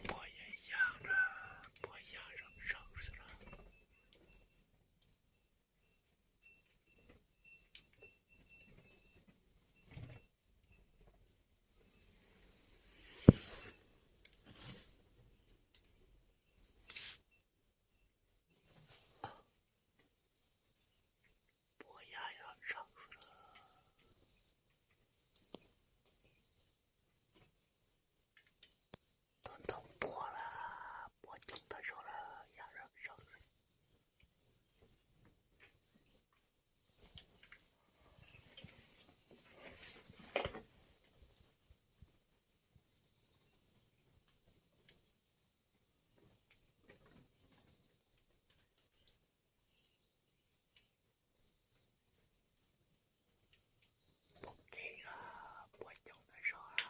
Puas yog yaj lawm, puas yog yaj zaum zaum xwb los? Puas yog yaj zaum xwb los? Tuaj ntau puas lawm, puas coob tag zog lawm, yaj zaum zaum xwb. Puas kev, puas coob tag zog.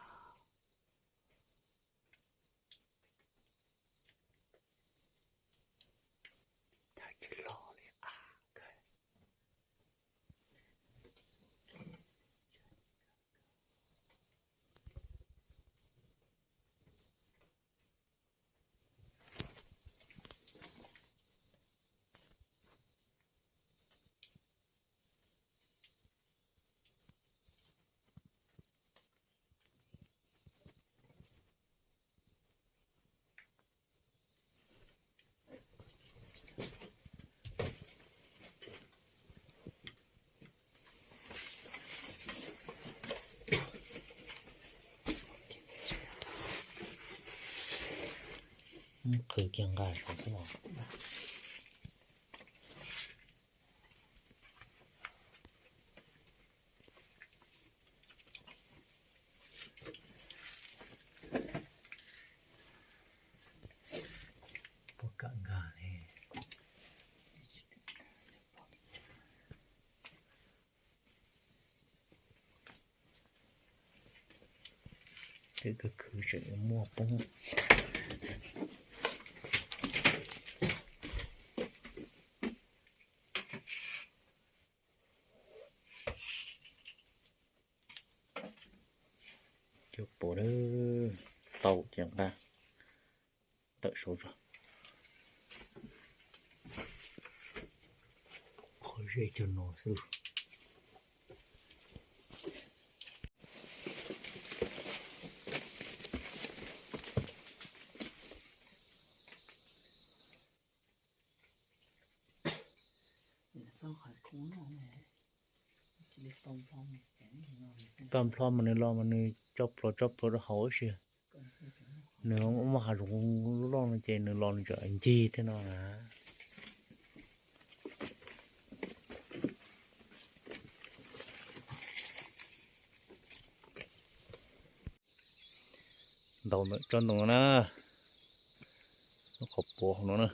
Cas tsis los li a kawg. Qhwv kiag nqa saum xwb los. Twb khwv khwv tseem yuav muaj poob. Cov pom tau ces nqa tawm saud tso. Qhov zeb cog no xwb. Tag nplho mas nws los mas nws tso plhuav tso plhuav rau hauv ib si. Nws muaj hav zoov loj loj no ces nws los nws tseem ncig thiab no na. Ntaus ntawm tsob ntoo no na, lub qhov puav hauv no na.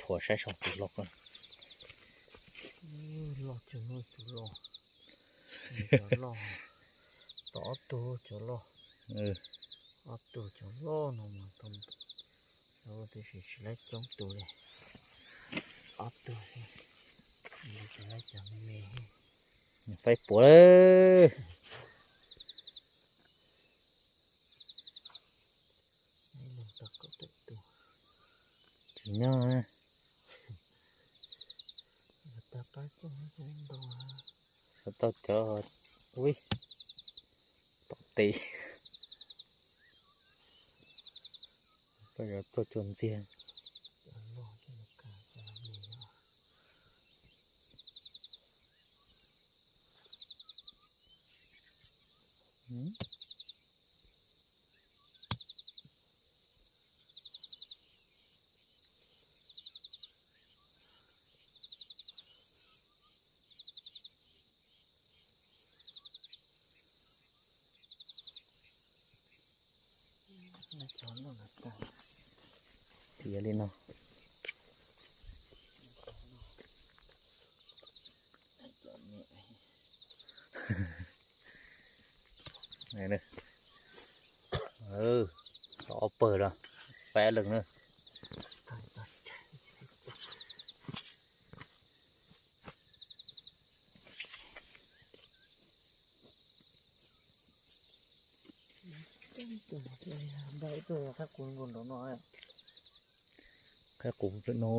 Thuam saib saum tus loj ko. Loj cuag tus loj, cov loj, tau ob tug cov loj, ob tug cov loj no mas tau, tiam sis tsis laib coob tus li, ob tug xwb, tsis laib cov me me. Faib puav lawm. Tsis nyob. Xav tau cov, ui, tom tes. Koj yuav tuaj cuag ntxiag. Tiav li no. Tau ob pawg los, peb leeg na. Qhib qus pem no,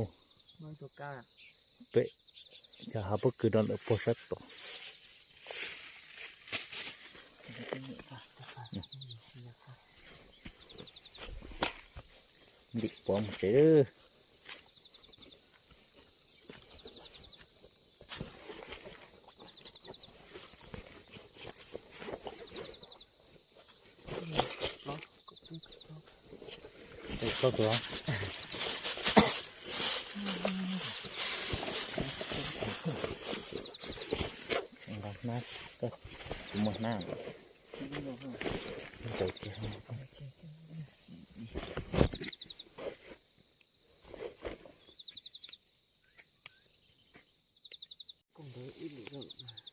pem cov hav pob kws no lawm puag sab tod. Ntim pov mus tsev. Tau tus. Nqa hnab, kuv muaj hnab. Ntsaws kiag. Koj ntawd ib lwm lawm.